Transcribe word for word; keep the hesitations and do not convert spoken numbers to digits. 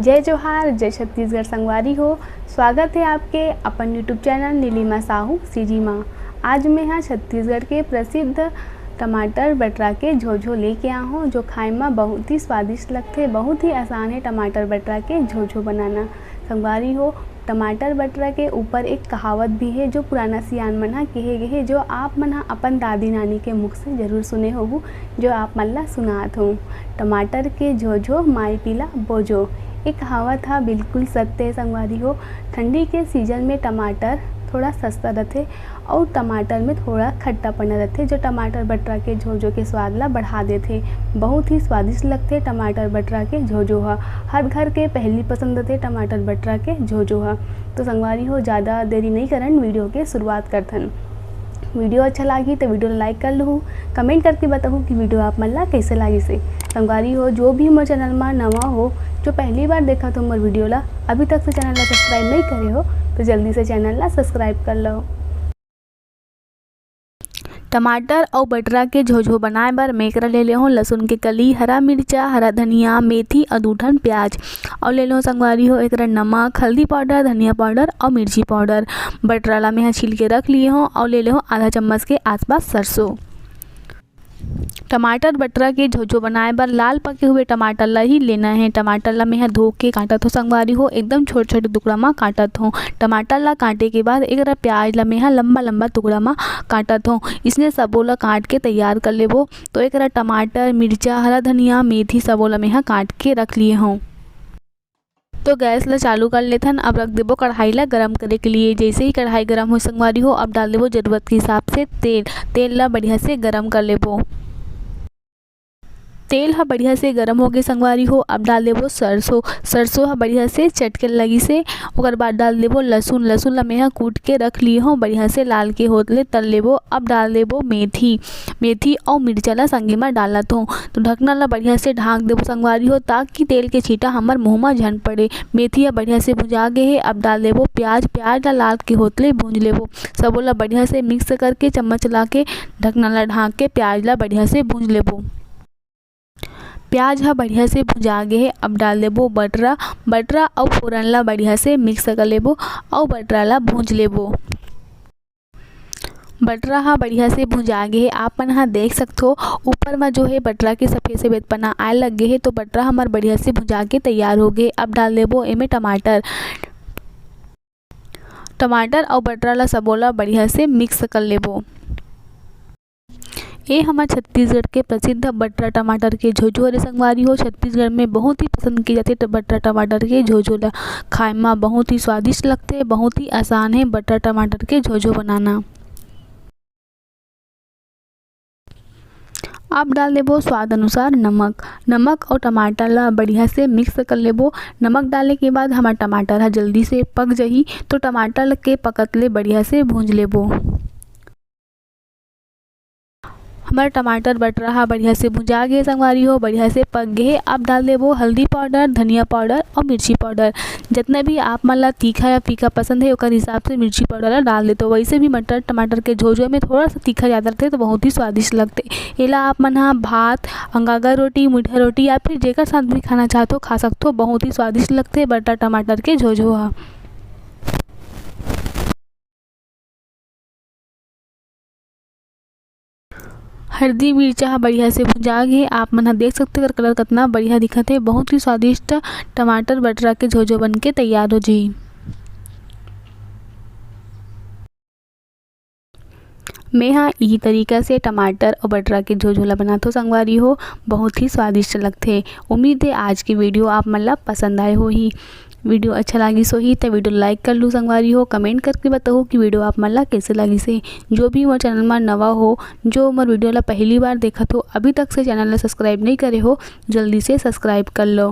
जय जोहार, जय छत्तीसगढ़ संगवारी हो। स्वागत हे आपके अपन YouTube channel Nilima Sahu CG मा। आज मैं हा छत्तीसगढ़ के प्रसिद्ध टमाटर बटरा के झोझो लेके आ हूँ, जो खाए मा बहुत ही स्वादिष्ट लगथे। बहुत ही आसान हे टमाटर बटरा के झोझो बनाना। संगवारी हो, टमाटर बटरा के ऊपर एक कहावत भी हे, जो पुराना सियान मन हा कहे गे हे, जो आप मन हा अपन दादी नानी के मुख से जरूर सुने होहू, जो आप मन ला सुनात हूँ। टमाटर के झोझो, माई पीला बोजो। ये कहावत हा बिल्कुल सत्य हे संगवारी हो। ठंडी के सीजन में टमाटर थोड़ा सस्ता रथे अउ टमाटर में थोड़ा खट्टापना रथे, जो टमाटर बटरा के झोझो के स्वाद ला बढ़ा देथे। बहुत ही स्वादिष्ट लगथे टमाटर बटरा के झोझो हा। हर घर के पहली पसंद रथे टमाटर बटरा के झोझो हा। तो संगवारी हो, ज़्यादा देरी नहीं करन, वीडियो के शुरुआत करथन। वीडियो अच्छा लागी तो वीडियो ला like कर लहू, comment करके बताहू कि वीडियो आप मन ला कैसे लागिस हे। संगवारी हो, जो भी मोर चैनल मा नवा हो, जो पहली बार देखत हो मोर वीडियो ला, अभी तक से चैनल ला subscribe नहीं करे हो, तो जल्दी से चैनल ला subscribe कर लो। टमाटर अउ बटरा के झोझो बनाए बर मैं एकरा ले ले हों लहसुन के कली, हरा मिर्चा, हरा धनिया, मेथी अउ दू ठन प्याज। अउ ले ले हों संगवारी हो एकरा नमक, हल्दी पाउडर, धनिया पाउडर अउ मिर्ची पाउडर। बटरा ला मैं ह छील के रख लिए हों अउ ले ले हों आधा चम्मच के आसपास सरसों। टमाटर बटरा के झोझो बनाए बर लाल पके हुए टमाटर ला ही लेना हे। टमाटर ला मैं ह धो के काटत हों संगवारी हो, एकदम छोटे-छोटे टुकड़ा मा काटत हों। टमाटर ला काटे के बाद एकरा प्याज ला मैं ह लंबा-लंबा टुकड़ा मा काटत हों। इसने सबो ला काट के तैयार कर लेबो। तो एकरा टमाटर, मिर्चा, हरा धनिया, मेथी सबो ला मैं ह काट के रख लिए हों। तो गैस ला चालू कर लेथन। अब रख देबो कढ़ाई ला गरम करे के लिए। जैसे ही कढ़ाई गरम हो संगवारी हो, अब डाल देबो जरूरत के हिसाब से तेल। तेल ला बढ़िया से गरम कर लेबो। तेल ह बढ़िया से गरम हो गे संगवारी हो, अब डाल देबो सरसों। सरसों ह बढ़िया से चटके लगिस हे, ओकर बाद डाल देबो लहसुन। लहसुन ला मैं ह कूट के रख लिए हों, बढ़िया से लाल के होत ले तल लेबो। अब डाल देबो मेथी। मेथी अउ मिर्चा ला संगे मा डालत हों। तो ढकना ला बढ़िया से ढांक देबो संगवारी हो, ताकि तेल के छींटा हमर मुंह मा झन पड़े। मेथी ह बढ़िया से भुंजा गे हे, अब डाल देबो प्याज। प्याज ला लाल के होत ले भूंज लेबो। सबो ला बढ़िया से mix करके चम्मच चला के ढकना ला ढांक के प्याज ला बढ़िया से भूंज लेबो। प्याज ह बढ़िया से भुंजा गे हे, अब डाल देबो बटरा। बटरा अउ फोरन ला बढ़िया से mix कर लेबो अउ बटरा ला भूंज लेबो। बटरा ह बढ़िया से भुंजा गे हे। आप मन ह देख सकथो, ऊपर म जो हे बटरा के सफेद सफेद पन्ना आए लग गे हे, तो बटरा हमर बढ़िया से भुंजा के तैयार हो गे। अब डाल देबो एमे टमाटर। टमाटर अउ बटरा ला सबो ला बढ़िया से mix कर लेबो। ए हमर छत्तीसगढ़ के प्रसिद्ध बटरा टमाटर के झोझो हरे संगवारी हो। छत्तीसगढ़ में बहुत ही पसंद किए जाथे ट-, बटरा टमाटर के झोझो ला। खाए मा बहुत ही स्वादिष्ट लगथे, बहुत ही आसान हे बटरा टमाटर के झोझो बनाना। अब डाल देबो स्वाद अनुसार नमक। नमक अउ टमाटर ला बढ़िया से mix कर लेबो। नमक डाले के बाद हमर टमाटर ह जल्दी से पक जही, तो टमाटर के पकत ले बढ़िया से भूंज लेबो। हमर टमाटर बटरा ह बढ़िया से भुंजा गे संगवारी हो, बढ़िया से पक गे हे। अब डाल देबो हल्दी पाउडर, धनिया पाउडर अउ मिर्ची पाउडर। जतना भी आप मन ला तीखा या फीका पसंद हे, ओकर हिसाब से मिर्ची पाउडर ला डाल देथो। वैसे भी मटर टमाटर के झोझो में थोड़ा सा तीखा ज़्यादा रथे, तो बहुत ही स्वादिष्ट लगथे। एला आप मन ह भात, अंगागर रोटी, मीठा रोटी या फिर जेकर साथ भी खाना चाहथो, खा सकथो। बहुत ही स्वादिष्ट लगथे बटरा टमाटर के झोझो ह। हल्दी मिर्चा ह बढ़िया से भुंजा गे। आप मन ह देख सकथो, एकर colour कतना बढ़िया दिखत हे। बहुत ही स्वादिष्ट टमाटर बटरा के झोझो बन के तैयार हो जही। मैं ह इही तरीका से टमाटर अउ बटरा के झोझो ला बनाथो संगवारी हो, बहुत ही स्वादिष्ट लगथे। उम्मीद हे आज के video आप मन ला पसंद आए होही। Video अच्छा लागिस होही त video like कर लू संगवारी हो। Comment करके बताहू कि video आप मन ला कैसे लागिस हे। जो भी मोर channel मा नवा हो, जो मोर video ला पहली बार देखत हो, अभी तक से channel ला subscribe नहीं करे हो, जल्दी से subscribe कर लो।